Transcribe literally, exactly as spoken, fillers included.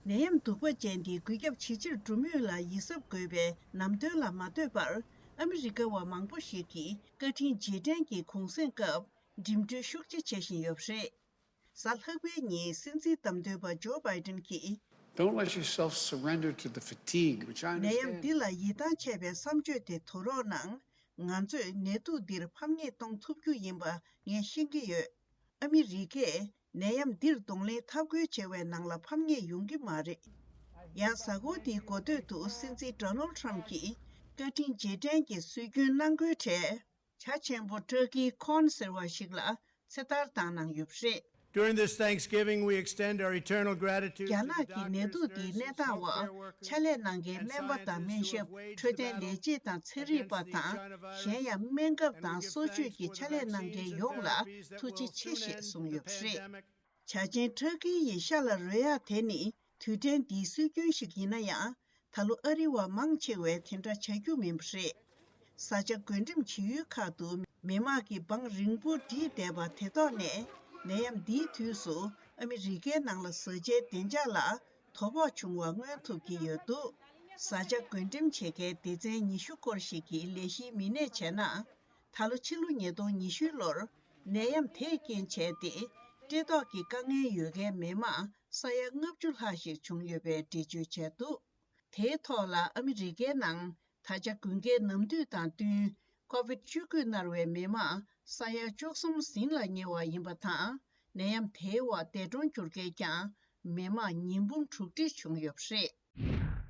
ནད་ཡམས་གདུག་པ་ཅན་འདི་འགོས་ཁྱབ་ཇེ་ཆེར་འགྲོ་མུས་ལ་ཡིད་གཟབ་དགོས་པའི་ལམ་སྟོན་ལ་མ་ལྟོས་པར། ཨ་མི་རི་ཀ་བ་མང་པོ་ཞིག་གིས་བཀའ་དྲིན་རྗེས་དྲན་གྱི་གུང་སེང་སྐབས་འགྲིམ་འགྲུལ་ཤུགས་ཆེ་བྱེད་བཞིན་ཡོད་པ་རེད། གཟའ་ལྷག་པའི་ཉིན་སྲིད་འཛིན་བདམས་ཐོན་པ་ཇོ་བྷའི་ཏིན་གྱིས། Don't let yourself surrender to the fatigue, which I understand. ནད་ཡམས་འདི་ལ་ཡིད་ཐང་ཆད་པའི་བསམ་བརྗོད་དེ་དོར་རོགས་གནང་། ང་ཚོས་ནད་དུག་འདིར་ཕམ་ཉེས་གཏོང་ཐུབ་རྒྱུ་ཡིན་པ་ངས་ཤེས་ཀྱི་ཡོད། ཨ་མི་རི་ཀས་ནད་ཡམས་འདིར་གདོང་ལེན་འཐབ་རྒོལ་བྱེད་པའི་ནང་ལ་ཕམ་ཉེས་ཡོང་གི་མ་རེད། ཡང་གཟའ་འཁོར་འདིའི་འགོ་སྟོད་དུ་སྲིད་འཛིན་ཌོ་ནལ་ཌི་ཊརམ་ཕི་གྱིས་བཀའ་དྲིན་རྗེས་དྲན་གྱི་སྲོལ་རྒྱུན་གནང་སྒོའི་གྲས། བྱ་ཆེན་པོ་ཊར་ཀིའི་ཁོན་ཟེར་བ་ཞིག་ལ་ཚེ་ཐར་བཏང་གནང་ཡོད་པ་རེད། During this Thanksgiving, we extend our eternal gratitude རྒྱ་to the ནག་གི་ནད་དུག་འདིའི་གནས་སྟངས་འོག་ཕྱག་ལས་གནང་མཁན་སྨན་པ་དང་སྨན་ཞབས། འཕྲོད་བསྟེན་ལས་བྱེད་དང་ཚན་རིག་པ་དང་། གཞན་ཡང་སྨན་ཁབ་དང་སྲོག་གཅོད་ཀྱི་ཕྱག་ལས་གནང་མཁན་ཡོངས་ལ་ཐུགས་རྗེ་ཆེ་ཞེས་གསུངས་ཡོད་པ་རེད། བྱ་ཆེན་ཊར་ཀི་ཡི་ཤ་ལ་རོལ་ཡག་དེ་ནི་དུས་དྲན་འདིའི་སྲོལ་རྒྱུན་ཞིག་ཡིན་ན་ཡང་། ད་ལོ་ཨ་རི་བ་མང་ཆེ་བས་དེ་འདྲ་བྱ་རྒྱུ་མིན་པ་རེད། ས་ཆ་བགོ་འགྲེམས་བྱེད་ཡུལ་ཁག་ཏུ་མི་དམངས་ཀྱིས་བང་རིང་པོ་བསྒྲིགས་བསྡད་པ་དེ་ཐོག་ནས། ནད་ཡམས་འདིའི་དུས་སུ་ཨ་མི་རི་ཀའི་ནང་ལ་བཟའ་བཅའི་བདེ་འཇགས་ལ་དོ་ཕོག་བྱུང་བ་མངོན་ཐུབ་ཀྱི་ཡོད་འདུག་ས་ཆ་བགོ་འགྲེམས་བྱེད་མཁན་སྡེ་ཚན་ཉི་ཤུ་སྐོར་ཞིག་གིས་ལས་གཞིའི་མི་སྣས་བྱས་ན། ད་ལོ་ཕྱི་ལོ་ཉིས་སྟོང་ཉི་ཤུའི་ལོར་ནད་ཡམས་དེས་རྐྱེན་བྱས་ཏེ། བཀྲེས་ལྟོགས་ཀྱི་དཀའ་ངལ་ཡོད་མཁན་མི་དམངས་ས་ཡ་ལྔ་བཅུ་ལྷག་ཞིག་བྱུང་ཡོད་པའི་འགྲེལ་བརྗོད་བྱས་འདུག་དེའི་ཐོག་ལ་ཨ་མི་རི་ཀའི་ནང་ད་ཆ་དགུན་ཁའི་ནམ་དུས་དང་བསྟུན། ཀོ་ཝིད་བཅུ་དགུ་མནར་བའི་མི་དམངས་ས་ཡ་བཅུ་གསུམ་ཟིན་ལ་ཉེ་བ་ཡིན་པ་དང་། ནད་ཡམས་དེའི་འོག་འདས་གྲོངས་གྱུར་མཁན་ཀྱང་མི་དམངས་ཉིས་འབུམ་དྲུག་ཁྲི་བྱུང་ཡོད་པ་རེད།